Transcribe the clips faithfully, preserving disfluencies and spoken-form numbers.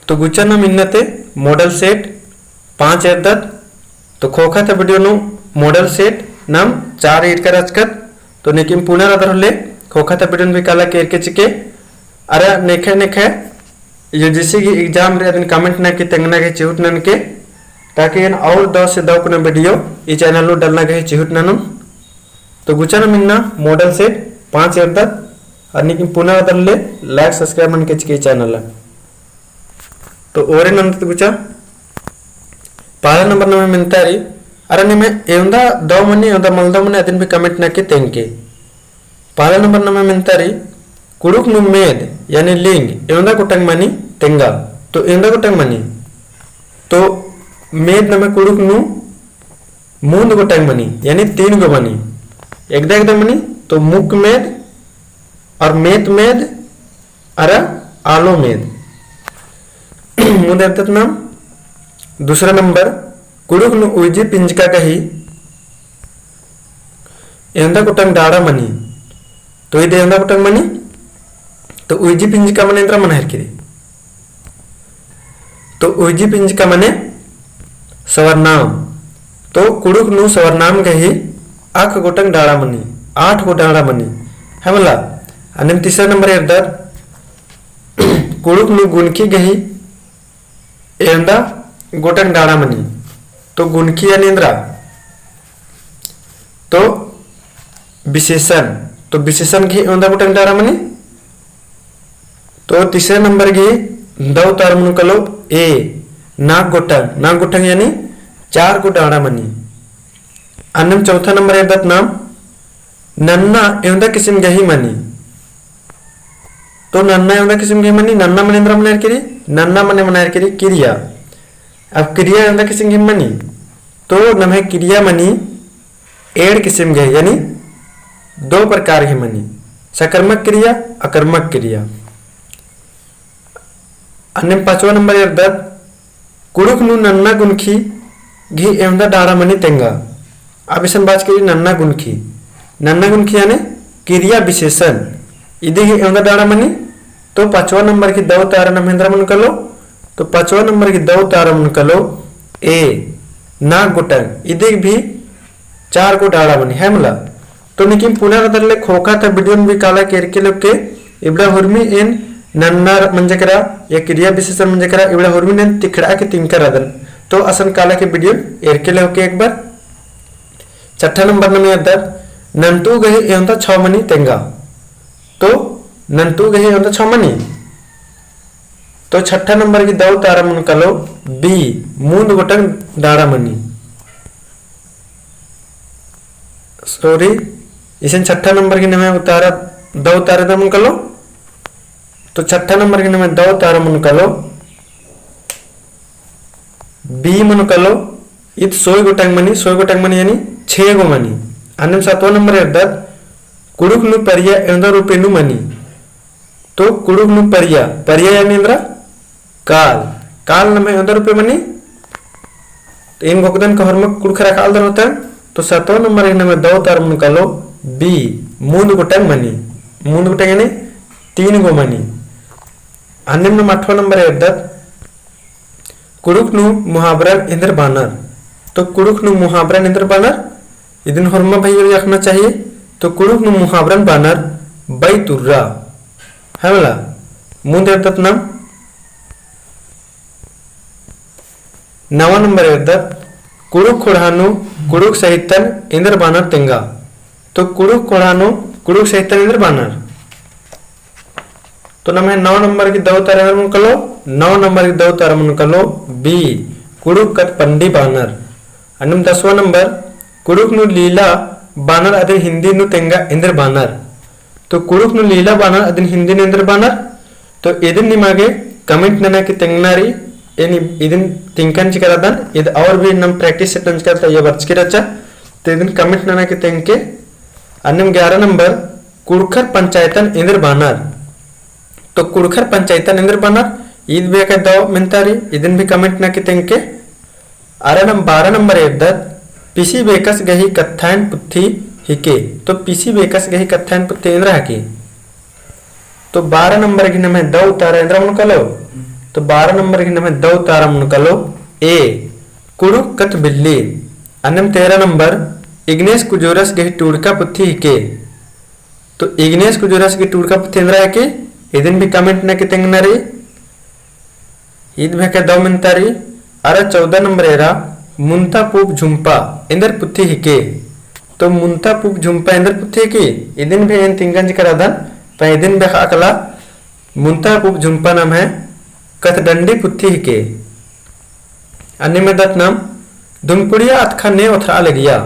तो गुचा नाम इन्ना ती model set पाँच एरदत। तो ख़ोख़ा ता video नू model set नाम चार एरका रहचकत। तो नीकिम पुना रअदर होले ख़ोख़ा ता video नू भी काला के एरके चिके। अरा नेख़य नेख़य UGC गही exam रई अदिन comment नना की तेंगना गही चिहुट ननके, ताकि एन और दव से दव कुना video ई channel नू डलना गही चिहुट ननुम। तो गुचा नाम इन्ना model set पाँच एरदत। अरा नीकिम पुना रअदर होले like subscribe ननके चिके ई channel। तो ओरे नन्दत गुचा। पहला number नम्है मेन्ता रई, अरा निम्है एवंदा दव मनी, एवंदा मलदव मनी, अदिन भी comment नना की तेंगके। पहला number नम्है मेन्ता रई, कुँड़ुख़ नू मेद, यानी लिंग, एवंदा गोटंग मनी तेंगा। तो एवंदा गोटंग मनी। तो मेद नम्है कुँड़ुख़ नू मूंद गोटंग मनी, यानी तीन गो मनी। एकदा एकदा मनी, तो मुक्क मेद, और मेत मेद, अरा आलो मेद। मुन्द एरदत नाम दूसरा number, कुँड़ुख़ नू उइजी पिंजका गही एवंदा गोटंग डाड़ा मनी। तो ईद एवंदा गोटंग मनी, तो उइजी पिंजका मने एन्दरा मना हेलरकी रई। तो उइजी पिंजका मने सर्वनाम। तो कुँड़ुख़ नू सर्वनाम गही अख गोटंग डाड़ा मनी, आठ गो डाड़ा मनी। है मला? अन्नेम तीसरा number एरदत, कुँड़ुख़ नू गुनखी गही एवंदा गोटंग डाड़ा मनी। तो गुनखी यानी एन्दरा? तो विशेषण। तो विशेषण गही एवंदा गोटंग डाड़ा मनी। तो तीसरा number गही दव उतारा मनो कालो A, नाग गोटंग। नाग गोटंग यानी चार गो डाड़ा मनी। अन्नेम चौथा number एरदत नाम, नन्ना एवंदा किसिम गही मनी। तो नन्ना एवंदा किसिम गही मनी, नन्ना मने एन्दरा मना हेलरकी रई, नन्ना मने मना हेलरकी रई किरिया। अब किरिया एवंदा किसिम गही मनी, तो नम्है किरिया मनी एंड़ किसिम गही, यानी दो प्रकार गही मनी, सकर्मक किरिया, अकर्मक किरिया। अन्नेम पाँचवा number एरदत, कुँड़ुख़ नू नन्ना गुनखी गही एवंदा डाड़ा मनी तेंगा। अब इसन बाचकी रई नन्ना गुनखी। नन्ना गुनखी यानी किरिया विशेषण। इदी गही एवंदा डाड़ा मनी, तो पाँचवा number गही दव उतारा नम्है एन्दरा मनो कालो, तो पाँचवा number गही दव उतारा मनो कालो A, नाग गोटंग। इदी गही भी चार गो डाड़ा मनी, है मला? तो नीकिम पुना रअदर होले ख़ोख़ा ता video नू भी काला के एरके लेवके, इबड़ा हुरमी एन नन्ना मंजा केरा या किरिया विशेषण मंजा केरा, इबड़ा हुरमी एन तिखड़ा के तिंका रअदन। तो असन काला के video एरके लेवके एक बार। छठा number नम्है एरदत, नन्तु गही एवंदा छौ मनी तेंगा। तो नन्तु गही एवंदा छौ मनी। तो छठा number गही दव उतारा मनो कालो B, मूंद गोटंग डाड़ा मनी। Sorry, इसन छठा number गही नम्है उतारा, दव उतारा एन्दरा मनो कालो। तो छठा number गही नम्है दव उतारा मनो कालो B मनो कालो। ईद सोय गोटंग मनी, सोय गोटंग मनी यानी छे गो मनी। अन्नेम सातवाँ number एरदत, कुँड़ुख़ नू परिया एवंदा रूपे नू मनी। तो कुँड़ुख़ नू परिया, परिया यानी एन्दरा काल, काल नम्है एवंदा रूपे मनी। तो एंग ओक्कदन का होरमर कुँड़ुख़र काल दर होतन। तो सातवाँ number गही नम्है दव उतारा मनो कालो B, मूंद गोटंग मनी, मूंद गोटंग यानी तीन गो मनी। अन्नेम नाम आठवाँ number एरदत, कुँड़ुख़ नू मुहावरन एन्देर बानर। तो कुँड़ुख़ नू मुहावरन एन्देर बानर, इदिन होरमा भइया अख़ना चाहिए। तो कुँड़ुख़ नू मुहावरन बानर बई तुर्रा। है मला? मुन्द एरदत नाम नवा number एरदत, कुँड़ुख़ ख़ोंड़हा नू कुँड़ुख़ सहितन एन्देर बानर तेंगा। तो कुँड़ुख़ ख़ोंड़हा नू कुँड़ुख़ सहितन एन्देर बानर। तो नम्है नौ number की दव उतारा मनो कालो, नौ number की दव उतारा मनो कालो B, कुँड़ुख़ कत्थपंडी बानर। अन्नेम दसवाँ number, कुँड़ुख़ नू लीला बानर अदिन हिन्दी नू तेंगा एन्देर बानर। तो कुँड़ुख़ नू लीला बानर अदिन हिन्दी नू एन्देर बानर। तो इदिन निमागे comment नना की तेंगना रई, एन इदिन तिंकन चिकरदन, इद और भी नाम practice set नंजकर तैयार बरचकी रहचा। तो इदिन comment नना की तेंगके। अन्नेम ग्यारह number, कुँड़ुख़र पंचायतन एन्देर बानर। तो कुँड़ुख़र पंचायतन एन्देर बानर, ईद भी एका दव मेन्ता रई, इदिन भी comment नना की तेंगके। अरा नाम बारह number एरदत, पिसी बेकस गही कत्थायन पुथी हिके। तो पिसी बेकस गही कत्थायन पुथी एन्देर हिके। तो बारह number की नम्है दव उतारा एन्देर मनो कालो। तो बारह नंबर गही नम्है दौ तारा मुन कलो A, कुँड़ुख़ कत्थ बिल्ली। अन्नेम तेरह नंबर, इग्नेस कुजूरस गही टूड़का पुथी हिके। तो इग्नेस कुजूरस गही टूड़का पुथी एन्दरा हिके, इदिन भी comment नना की तेंगना रई। ईद भी अक्कय दौ मेन्ता रई। अरा चौदह नंबर एरा, मुन्ता पूँप झुम्पा एन्देर पुथी हिके। तो मुन्ता पूँप झुम्पा एन्देर पुथी हिके, इदिन भी एन तिंगन चिकर अदन, पर इदिन भी अख़ा कला, मुन्ता पूँप झुम्पा नम्है कत्थडंडी पुथी हिके। अन्नेम एरदत नाम, धुमकुड़िया अतख़ा ने ओथरआ लगिया।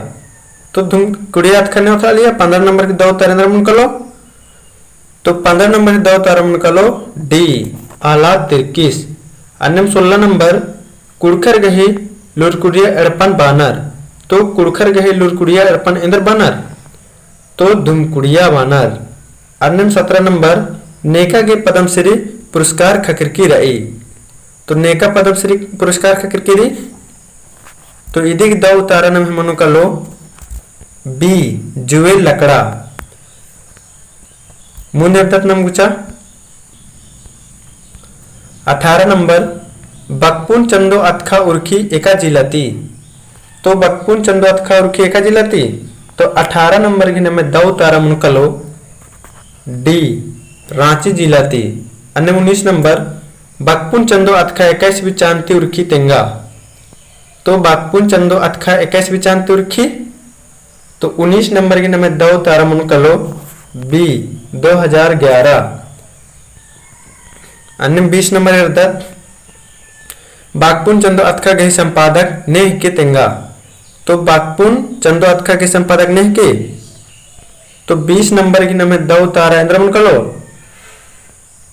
तो धुमकुड़िया अतख़ा ने ओथरआ लगिया, पन्द्रह नंबर गही दौ तारा एन्दरा मुन कलो। तो पन्द्रह नंबर गही दौ तारा मुन कलो D, आह्लाद तिर्कीस। अन्नेम सोलह नंबर, कुँड़ुख़र गही लुरकुड़िया एड़पन बानर। तो कुँड़ुख़र गही लुरकुड़िया एड़पन एन्देर बानर? तो धुमकुड़िया बानर। अन्नेम सत्रह नंबर, नेका गे पद्मश्री पुरस्कार ख़क्खरकी रई। तो नेका पद्मश्री पुरस्कार ख़क्खरकी रई? तो इदी गही दौ तारा नम्है मनो कलो B, जुएल लकड़ा। मुन्द एरदत नाम गुचा। अठारह नंबर, बकपुन चंदो अतख़ा उरखी एका जिला ती। तो बकपुन चंदो अतख़ा उरखी एका जिला ती। तो अठारह नंबर गही नम्है दौ तारा मुन कलो D, राँची जिला ती। अन्नेम उन्नीस नंबर, बकपुन चंदो अतख़ा एका ईस्वी चान ती उरखी तेंगा। तो बकपुन चंदो अतख़ा एका ईस्वी चान ती उरखी। तो उन्नीस नंबर गही नम्है दौ तारा मुन कलो B, दो हजार ग्यारह। अन्नेम बीस नंबर एरदत, बकपुन चंदो अतख़ा गही संपादक ने हिके तेंगा। तो बकपुन चंदो अतख़ा गही संपादक ने हिके। तो बीस नंबर गही नम्है दौ तारा एन्दरा मुन कलो।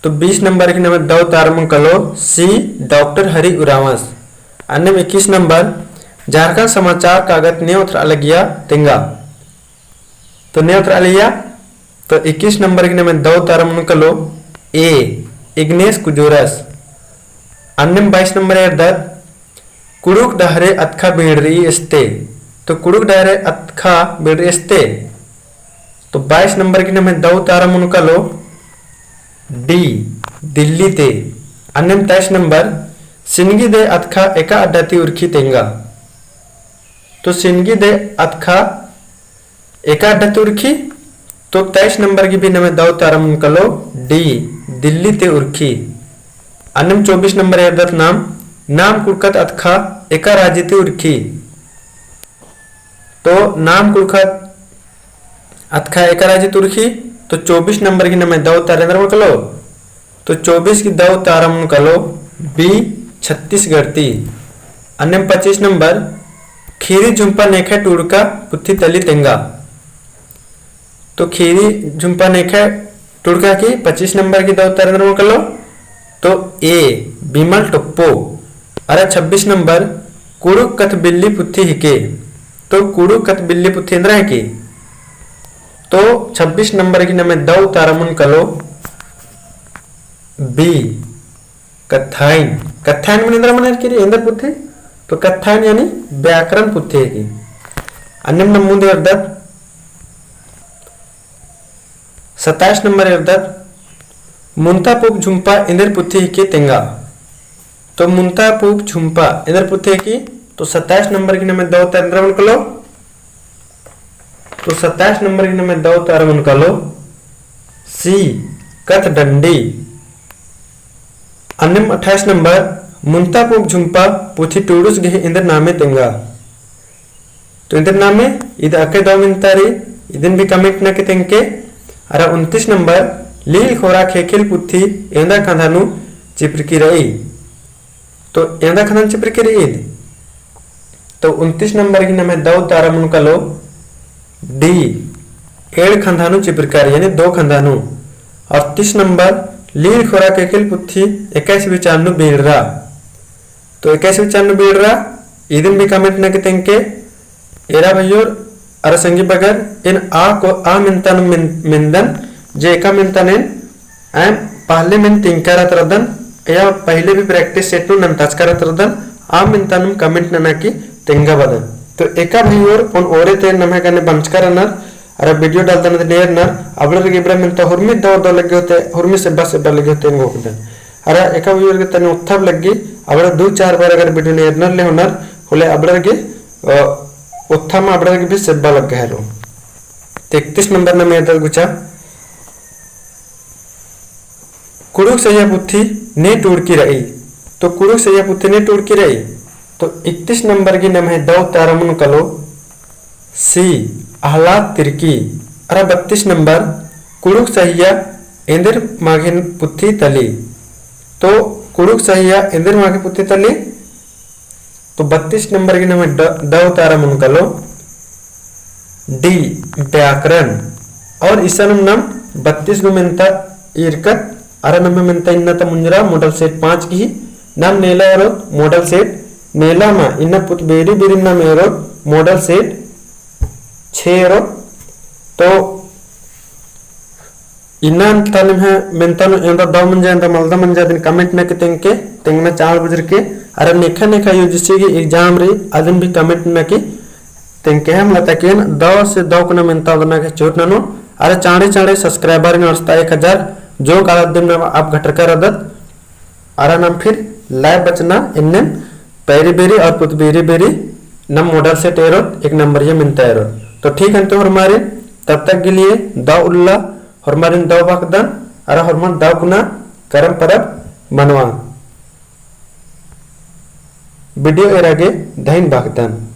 तो बीस नंबर गही नम्है दौ तारा मुन कलो C, डॉक्टर हरि उराँवस। अन्नेम इक्कीस नंबर, झारखंड समाचार कागद ने ओथरआ लगिया तेंगा। तो ने ओथरआ लगिया। तो इक्कीस नंबर गही नम्है दौ तारा मुन कलो A, इग्नेस कुजूरस। अन्नेम बाईस नंबर एरदत, कुँड़ुख़ डहरे अतख़ा बीड़रई एसते। तो कुँड़ुख़ डहरे अतख़ा बीड़रई एसते। तो बाईस नंबर गही नम्है दौ तारा मुन कलो D, दिल्ली ते। अन्नेम तेईस नंबर, सिनगी दे अतख़ा एका अड्डा ती उरखी तेंगा। तो सिनगी दे अतख़ा एका अड्डा ती उरखी। तो तेईस नंबर गही भी नम्है दौ तारा मुन कलो D, दिल्ली ते उरखी। अन्नेम चौबीस नंबर एरदत नाम, नाम कुँड़ुख़त अतख़ा एका राजी ती उरखी। तो नाम कुँड़ुख़त अतख़ा एका राजी ती उरखी। तो चौबीस नंबर गही नम्है दौ तारा एन्दरा मुन कलो। तो चौबीस गही दौ तारा मुन कलो B, छत्तीसगढ़ ती। अन्नेम पच्चीस नंबर, खीरी झुम्पा नेखय टूड़का पुथी तली तेंगा। तो खीरी झुम्पा नेखय टूड़का गही पच्चीस नंबर गही दौ तारा एन्दरा मुन कलो। तो A, बिमल टोप्पो। अरा छब्बीस नंबर, कुँड़ुख़ कत्थ बिल्ली पुथी हिके। तो कुँड़ुख़ कत्थ बिल्ली पुथी एन्दरा हिके। तो छब्बीस नंबर गही नम्है दौ तारा मुन कलो B, कत्थाइन। कत्थाइन मने एन्दरा मने हिके रई, एन्देर पुथी? तो कत्थाइन यानी व्याकरण पुथी हिके। अन्नेम नाम मुन्द एरदत सत्ताईस नंबर एरदत, मुन्ता पूँप झुम्पा एन्देर पुथी हिके तेंगा। तो मुन्ता पूँप झुम्पा एन्देर पुथी हिके, तो सत्ताईस नंबर गही नम्है दौ तारा एन्दरा मुन कलो। तो सत्ताईस नंबर गही नम्है दौ तारा मुन कलो C, कत्थडंडी। अन्नेम अट्ठाईस नंबर, मुन्ता पूँप झुम्पा पुथी टूड़ुस गही एन्देर नामे तेंगा। तो एन्देर नामे, ईद अक्कय दौ मेन्ता रई, इदिन भी comment नना की तेंगके। अरा उनतीस नंबर, लील खोरा ख़ेख़ेल पुथी एवंदा खंधा नू चिपरकी रई। तो एवंदा खंधा नू चिपरकी रई ईद। तो उनतीस नंबर गही नम्है दौ तारा मुन कलो D, एंड़ खंधा नू चिपरका रई, यानी दो खंधा नू। और तीस नंबर, लील खोरा ख़ेख़ेल पुथी एका ईस्वी चान नू बीड़रा। तो एका ईस्वी चान नू बीड़रा, इदिन भी comment नना की तेंगके। एरा भइयोर अरा संगी बगर, एन आ को, आ मेन्ता नू मेन-, मेन्दन, जे एका मेन्ता नू एन, एम पहले मेन तिंगका रहत रअदन, या पहले भी practice set नू नन्ताचका रहत रअदन, आ मेन्ता नू comment नना की तेंगा बअदन। तो एका भइयोर ओन ओरे ती नम्है गने बंचका रअनर, अरा video डालदन अदिन एरनर, अबड़र गे इबड़ा मेन्ता हुरमी दौ दौ लग्गी होते, हुरमी सेब्बा सेब्बा लग्गी होते एन गोकदन। अरा एका viewer गे तनी ओत्था लग्गी, अबड़ा दू चार बार अगर video ने एरनर ले होनर, होले अबड़र गे, अ, ओत्था मा अबड़र गे भी सेब्बा लग्गा हेलो। तो इकतीस number नम एरदत गुचा, कुँड़ुख़ सहिया पुथी ने टूड़की रई। तो कुँड़ुख़ सहिया पुथी ने टूड़की रई। तो इकतीस number गे नम्है दव तारा मुन कलो C, अहलाद तिर्की। अरा बत्तीस number, कुँड़ुख़ सहिया एन्देर माघेन पुथी तली। तो कुँड़ुख़ सहिया एन्देर माघे पुथी तली। तो बत्तीस number गे नम्है द-, दव तारा मुन कलो D, व्याकरण। और इसन नम बत्तीस गो मेन्ता ईरकत, अरा नम्है मेन्ता इन्ना ता मुंजरा model set पाँच गही, नम नेला एरोत model set नेला मा इन्ना पुत बेरी बेरी नम एरोत model set छे एरोत। तो इन्ना ता निम्है मेन्ता नू एन्दा दव मंजा एन्दा मलदा मंजा अदिन comment नना की तेंगके, तेंगना चाड़ बुझुरके, अरा नेखा नेखा UGC गही exam रई अदिन भी comment नना की तेंगके। हम लता केन दव से दव कुना मेन्ता ओदना गे चोट ननो, अरा चाँड़े चाँड़े subscriber नू अस्ता एक हजार जो काला दिम नम आप घटरका रअदत, अरा नम फिर live बचना एन्नेम पैरी बेरी और पुत बेरी बेरी नम model set एरोत एक नंबरिया मेन्ता एरोत। तो ठीक अन्ते होरमारिन, तब तक के लिए दव उल्ला, होरमारिन दव भखदन, अरा होरमर दव कुना करम परब मनवा। Video एरा गे धइन भखदन।